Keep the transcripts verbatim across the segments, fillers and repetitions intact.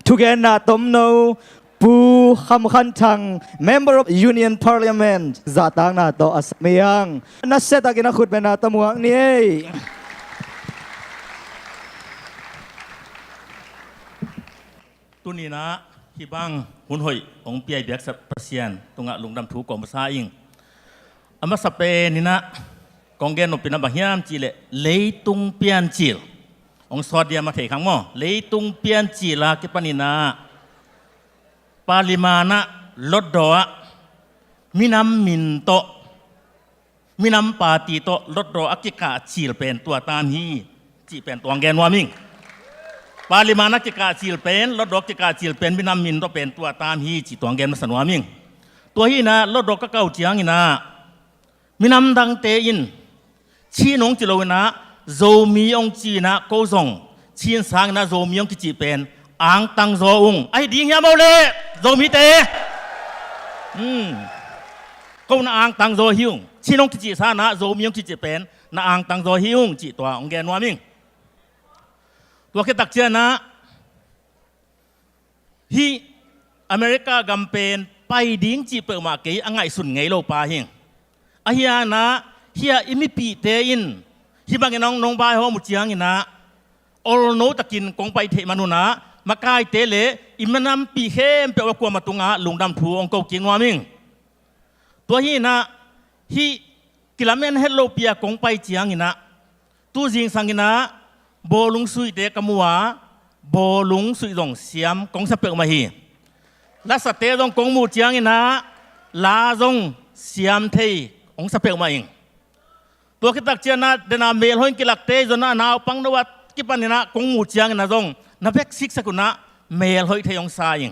Thugenna tomno, Pu Kham Khan Thang, Member of Union Parliament, zahtakna tawh a sam hi hang. Nasiatakin a khutbetna tawh muak ni ei. Tuninah hih bang hun hoih hong piai biaksa Pasian tungah lungdam thu kong masa ing. A masa peninah kong gen nopinah bang hiam cihleh leitung piancil hong sawt diam a thei khang maw? Leitung piancil a kipaninah parliament ah, lotdaw ah minam min tawh, minam party tawh lotdaw a kikah cil pen tua tan hi cih pen tuang gen nuam ing. Parliament a kikah cil pen, lotdaw a kikah cil pen minam min tawh pen tua tan hi cih tuang gen masa nuam ing. Tua hinah lotdaw ka kah uh cianginah minam dangte in Chin hong ci loinah Zomi hong ci-inah ko zong Chin sanginah Zomi hong kicih pen angtang zaw ung. Ahi ding hiam aw leh Zomite? Hmm. Ko na angtang zaw hi ung. Chin hong kicih sanah Zomi hong kicih pen na angtang zaw hi ung cih tua hong gen nuam ing. Tua khit tak cianah hih America gam pen pai ding cih peuhmah kei a ngaihsun ngei lo pa hi. Ahi hanah hih a i mipihte in hih bangin hong nong vaihawm uh cianginah olno takin kong pai theih manunah makaite le i manampih khempeuh a kuamah tungah lungdam thu hong ko kik nuam ing. Tua hinah hih kilamen het lopi a kong pai cianginah tu zingsanginah bawlung suihte ka mu a, bawlung suih zong siam kong sa peuhmah hi. Lasate zong kong muh cianginah la zong siam thei kong sa peuhmah ing. Tua khit tak cianah dena melhoih in kilakte zong a naupangno a kipaninah kong muh cianginah zong na vek siksak unah melhoih thei hong sa ing.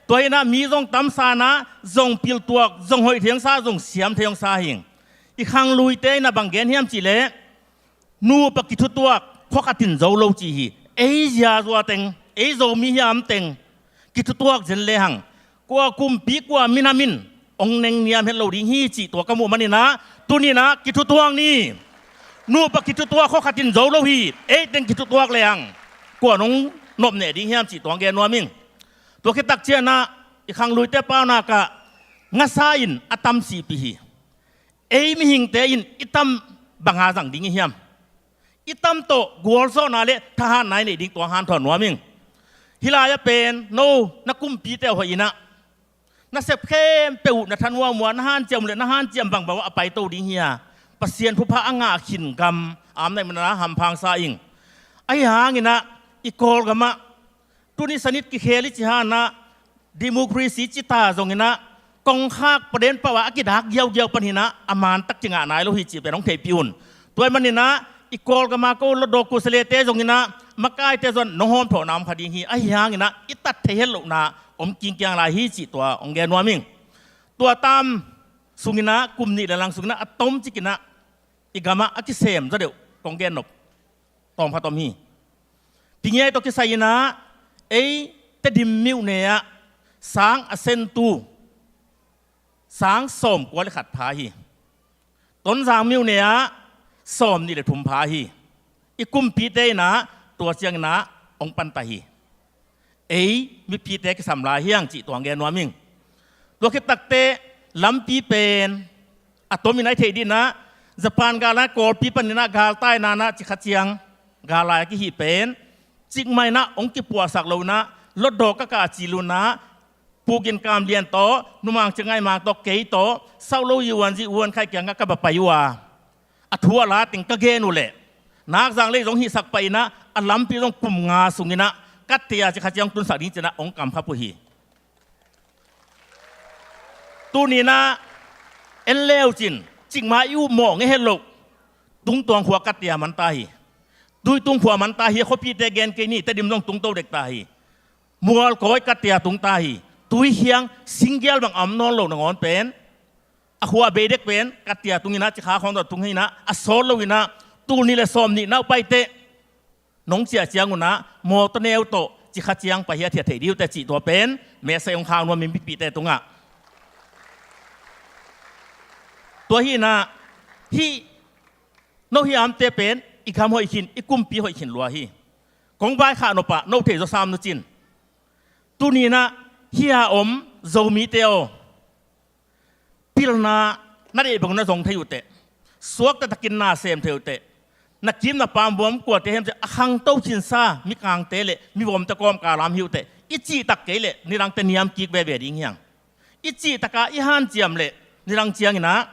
Tua hinah mi zong tamsanah zong piltuak, zong hoih thei hong sa, zong siam thei hong sa hi. I khangluite inah bang gen hiam cihleh nupa kithutuak khuakhatin zo lo ci hi. Ei ziazua teng, ei Zomi hiam teng kithutuak zen lehang kua kumpi kua minam in hong nengniam het lo ding hi cih tua ka muh maninah tuninah kithutuak ni. Nupa kithutuak khuakhatin zo lo hi. Ei teng kithutuak lehang kua nong nopneh ding hiam cih tuang gen nuam ing. Tua khit tak cianah i khangluite paunak ah ngasa in a tam sihpih hi. Ei mihingte in i tam banga zang ding i hiam? I tam tawh gualzawhna le thahatna i neih ding tuang hanthawn nuam ing. Hih lai-ah pen no na kumpite uh hoih inah na sep khempeuh uh na thanuam uh a na hanciam uh le na hanciam bangbang uh a paito ding hi a, Pasian thupha a ngah khin gam a om na hih manah hampha hong sa ing. Ahi hanginah i Kawlgamah tuni sanit kikhel i ci hanah democracy cita zonginah kongkhak paden pau a a kidak giaugiau paninah a mantak kingah nai lo hi cih pen hong theihpih un. Tua ahih maninah i Kawlgama ko lotdaw kusalete zonginah makaite zong nong hawmthawhna om kha ding hi. Ahi hanginah i tat thei het lohna om kingkiang lai hi cih tua hong gen nuam ing. Tua tam sunginah kum nih le lang sunginah a tomcikinah i gamah a kisem zaw deuh kong gen nop tawm khat om hi. Pingiai tawh kisai inah ei Tedim myone ah sang a sentu sang sawmkua le khat pha hi. Tonzang myone ah sawmnih le thum pha hi. I kumpite inah tua cianginah hong panta hi. Ei mipite kisam lai hi hang cih tuang gen nuam ing. Tua khit takteh lampi pen a tomin a i theih dinah Japan gal ah Kawlpi paninah galtai nanah cikha ciang gal lai a kihih pen cikmah inah hong kipuahsak lo inah lotdaw ka kah cil unah Pu Gin Kam Lian tawh, Nu Mang Ciang Ngai Mang tawh, kei tawh, Saulo Yu Wan Zi Wan Khai kiangah ka va pai uh a, a thu a la teng ka gen uh leh Nakzang lei zong hihsak pah inah a lampi zong kum nga sunginah katte a cikha ciang tunsak ding cinah hong kamkhap uh hi. Tuninah en leu cin cikmah i upmawh ngei het loh Tungtuang khua katte a manta hi. Tuitung khua manta hi. A khuapite gen kei ni, Tedim zong tungto dekta hi. Mualkawi katte a tungta hi. Tuikhiang singgial bang a om nawn lo nangawn pen a khua bei dek pen katte a tunginah cikha khawng tawh tung hinah a sawt loinah tul nih le sawmnih na uh paiteh nong ciah ciang unah mawtaw neu tawh cikha ciang pai hi a thiat theih dih uh teh cih tua pen message hong khak nuam ing mipihte tungah. Tua hinah hih no hih amte pen i gam hoih khin, i kumpi hoih khin lua hi. Kong vaikhak nopah no thei zaw sam nu cin Tuni-in ah hih a om Zomite aw, pilna na deih bang na zong thei uh teh, suakta takin na sem thei uh teh, na kim na paam buam kuate hiam cih a khangto khinsa mikangte le mivomte kawmkal a om hi uh teh, i cihtak kei leh nidangte niam kik veve ding hi hang. I cihtak a i hanciam leh nidang ciangin ah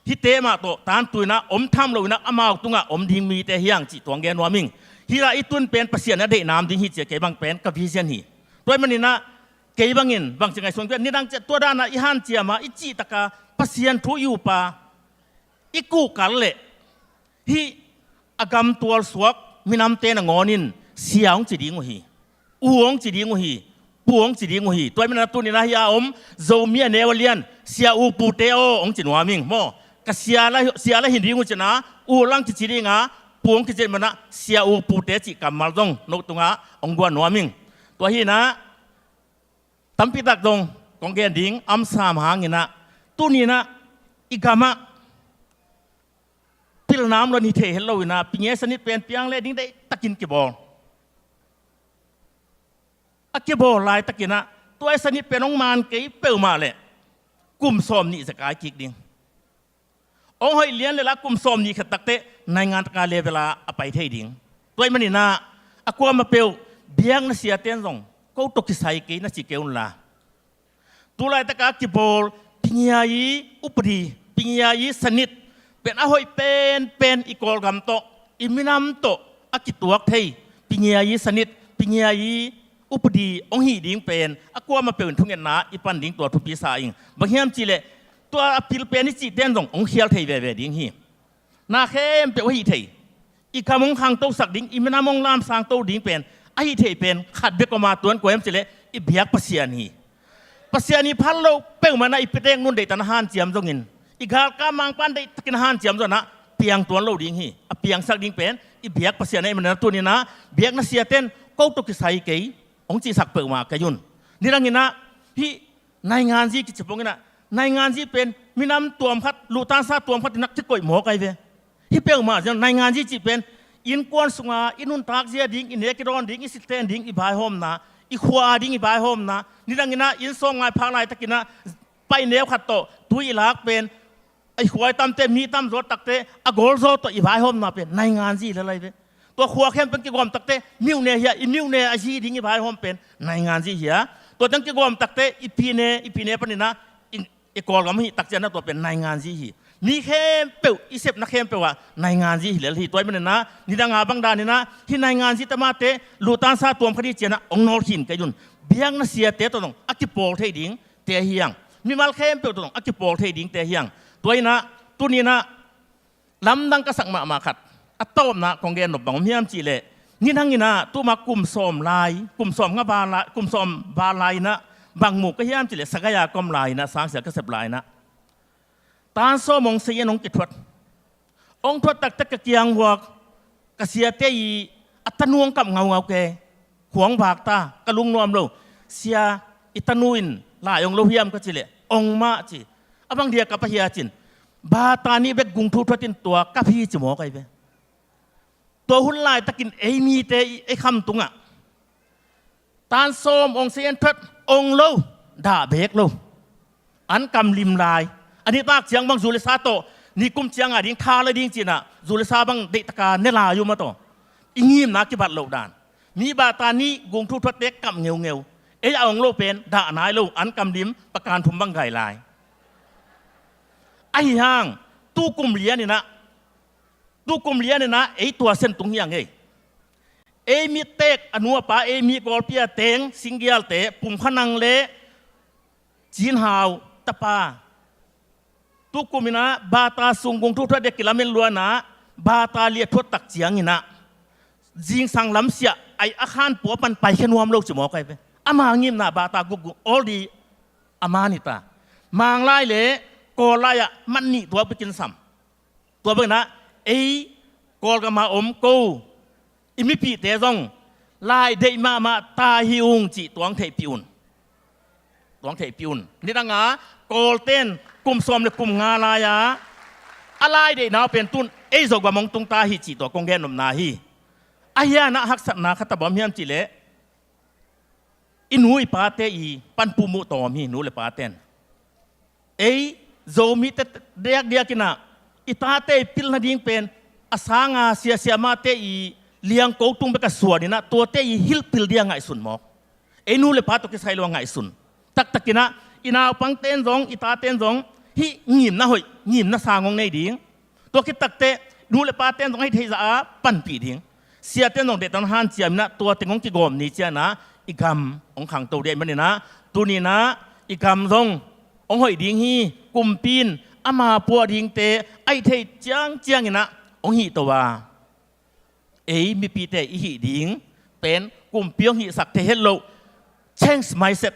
hihte mah tawh tangthu in ah om tham lo in ah amau tungah om ding mite hi hang cih tua hong gen nuam ing. Hih a i tun pen Pasian a deihna om ding hi ci-a kei bang pen ka vision hi. Tua ahih manin ah kei bangin bangci ngaihsun kei, nidang ciang tua dan a i hanciam a i cihtak a Pasian thu i up a i kuhkal leh hih a gamtual suak minamte nangawn in Sia hong ci ding uh hi, U hong ci ding uh hi, Pu hong ci ding uh hi. Tua ahih manin ah tuni-in ah hih a om Zomi a neu a lian Sia U Pute aw hong ci nuam ing maw. Ka Sia la, Sia la hi ding uh cin ah U hong kici ding a, Pu hong kici ding manin ah Sia U Pute cih kammal zong no tungah hong guan nuam ing. Tua hi-in ah tampitak zong kong gen ding, amsam hangin ah tuni-in ah i gamah pilna om lo in hi thei het lo-in ah Pingiai Sanit pen piang leh ding deihtakin kibawl. A kibawl laitakin ah tua i Sanit pen hong man kei peuhmah leh kum sawmnih zekai kik ding. Hong hoih lian leh la kum sawmnih khat takteh naingan taka level a a pai thei ding. Tua ahih manin ah a kuamah peuh biakna siate in zong ko tawh kisai kei na ci kei unla, tu laitaka kibawl Pingiai upadi, Pingiai Sanit pen a hoih penpen i Kawlgam tawh, i minam tawh a kituak thei Pingiai Sanit, Pingiai upadi hong hih ding pen a kuamah peuh in thungetna i pan ding tua thupi sa ing. Bang hiam cih leh tua a pil pen i cihte in zong hong khial thei veve ding hi. Na khempeuh a hih thei, i gam hong khangtosak ding, i minam hong lamsangto ding pen a hih thei pen khat bek om a, tua in kua hiam cih leh i biak Pasian hi. Pasian i phal loh peuhmah in ah i piatek nun deihtakin hanciam zongin, i galkap mangpa'n deihtakin hanciam zongin ah piang tuan lo ding hi. A piangsak ding pen i biak Pasian ahih manin ah tuni-in ah biakna siate in ko tawh kisai kei hong cihsak peuhmah kei un. Nidangin ah hih nainganzi kici pongin ah, nainganzi pen minam tuam khat, luhtansa tuam khat in ah kikoih mawk ahi ve. Hih peuhmah zong nainganzi cih pen innkuan sunga i nuntak zia ding, i nek i dawn ding, i siteng ding, i vaihawmna, i khua a ding i vaihawmna, nidangin ah inn sawm ngai phak laitakin ah pai neu khat tawh tui i lak pen, a i khua i tamte, mi tamzaw takteh a gawlzaw tawh i vaihawmna pen nainganzi hi lel ahi ve. Tua khua khempeuh kigawm takteh miuhne hi a, i miuhne a zi ding i vaihawm pen nainganzi hi a. Tua teng kigawm takteh i pine, i pine panin ah i, i Kawlgam hih tak ciangin ah tua pen nainganzi hi. Mi khempeuh, i sepna khempeuh ah nainganzi hi lel hi. Tua ahih manin ah nidang a bang danin ah hih nainganzi tamate luhtansa tuam khat hi ci-in ah hong nawlkhin kei un. Biakna siate tawh zong a kipawl thei dingte hi hang. Mimal khempeuh tawh zong a kipawl thei dingte hi hang. Tua in ah tuni-in ah lamdang ka sak mahmah khat, a tawpna kong gen nop bang om hiam cih leh, nidangin ah tuma kum sawm lai, kum sawm nga val lai, kum sawm val lai-in ah bang mu ka hiam cih leh, Sagaing a ka om lai-in ah, sangsia ka sep lai-in ah Tan Sawm Aung San hong kithuat. Hong thuat taktak ka kiang vuak, ka siate i a tanu hong kap ngaungau kei. Khua hong vak ta, ka lungnuam lo. Sia, i tanu in lai hong lo hiam ka cih leh, hong mah ci. A bang dia kap a hia cin, bata nih bek gung thu thuat in tua kap hi ci mawk ahi ve. Tua hun laitakin ei mite i, ei kham tungah Tan Sawm Aung San thuat hong lo, dah beek lo. An kam lim lai. A nitak ciang bang zu le sa tawh, nikum ciang a ding tha la ding ci-in ah zu le sa bang deihtaka ne lai uh maw taw. I ngimna kibat loh dan. Mi bata nih gung thu thuatte kap ngeungeu. Ei a hong lo pen dah nai lo, an kam lim, pakan thum bang gai lai. Ahi hang, tu kum lianin ah, tu kum lianin ah ei tua sen tung hi hang ei. Ei mittek, a nu a pa, ei mi Kawlpi a teng, Singgialte, Pum Kha Nang le Cin Hau tapa. Tu kum in ah bata sung gung thu thuat dia kilamen luan ah, bata liat thuat tak ciangin ah, zingsang lam siah, ai a khan pua pan paikhia nuam lo ci mawk ahi ve. Ama ngimna bata gukguk, all di ama ni ta. Manglai le Kawllai ah man nih tuak bekin sam. Tua bangin ah ei Kawlgam a om ko i mipihte zong lai deih mahmah ta hi ung cih tuang theihpih un. Tuang theihpih un. Nidang a Kawlten kum sawm le kum nga lai-a a lai deihna uh pen tun ei Zogam hong tung ta hi cih tua kong gen nopna hi. Ahi hang ah haksatna khat a bang hiam cih leh, i nu i pate i panpih muh tawm hi, nu le paten. Ei Zomite diakdiak in ah i tate i pil nading pen a sanga siasia mahte i liangko tung bek a suan in ah tuate i hilh pil ding a ngaihsun mawk. Ei nu le pa tawh kisai lo a ngaihsun. Taktak in ah i naupangten zong, i taten zong hih ngimna hoih, ngimna sang hong nei ding. Tua khit takteh nu le paten zong a hih theih zah a panpih ding. Siaten zong deihtakin hanciam in ah tua teng hong kigawm ni ciangin ah i gam hong khangto ding ahih manin ah tuni in ah i gam zong hong hoih ding hi. Kumpi in ama puah dingte a hih theih ciangciang in ah hong hihto a, ei mipite i hih ding pen kumpi hong hihsak thei het loh, change mindset.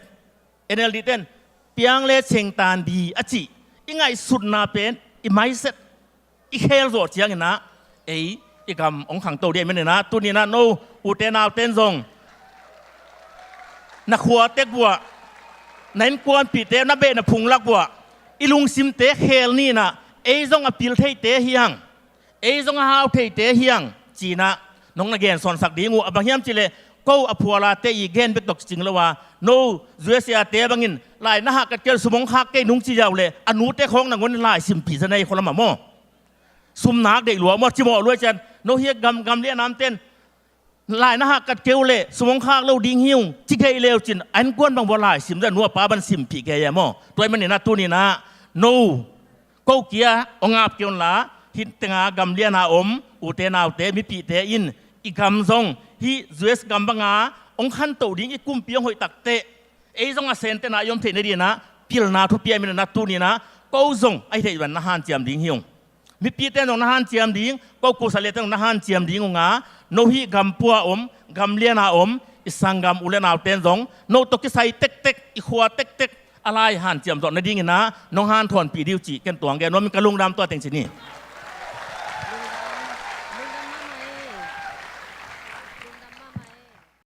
N L D ten piang le cheng tan ding a cih i ngaihsutna pen i mindset i khel zawh ciangin ah ei i gam hong khangto ding ahih manin ah tuni in ah no ute nauten zong na khua tek uah, na innkuanpihte na beh na phung lak uah i lungsimte khel ni in ah ei zong a pil theite hi hang, ei zong a hau theite hi hang ci in ah nong na gensawnsak ding uh. A bang hiam cih leh ko a phualate i gen bek tawh kicing lo a, no U S A te bangin lai na hahkat kei uh leh sum hong khak kei nung ci ziau leh a nute khawng nangawn in lai simpih za nei khua lam ah maw, sum nak deih lua maw, cimawh lua cian no hi a gam, gam lian amten lai na hahkat kei uh leh sum hong khak lo ding hi ung ci kei le uh cin a innkuan bang bua lai sim za, nu a pa bang simpih kei a maw. Tua ahih manin ah tuni in ah no ko kia hong ap kei un la, hih tenga gam lian a om ute naute mipite in i gam zong hih U S gam banga hong khantoh ding, i kumpi hong hoih takteh ei zong a sente na i om theih nading in ah pilna thupi ahih manin ah tuni in ah ko zong a hih theih zah na hanciam ding hi ung. Mipite zong na hanciam ding, ko kusa lete zong na hanciam ding ung a, no hih gam pua om, gam lian a om i sanggam u le nauten zong no tawh kisai tektek, i khua tektek a lai hanciam zawh nading in ah nong hanthawnpih ding uh cih ken tuang gen nuam ing. Ka lungdam tua teng ci ni.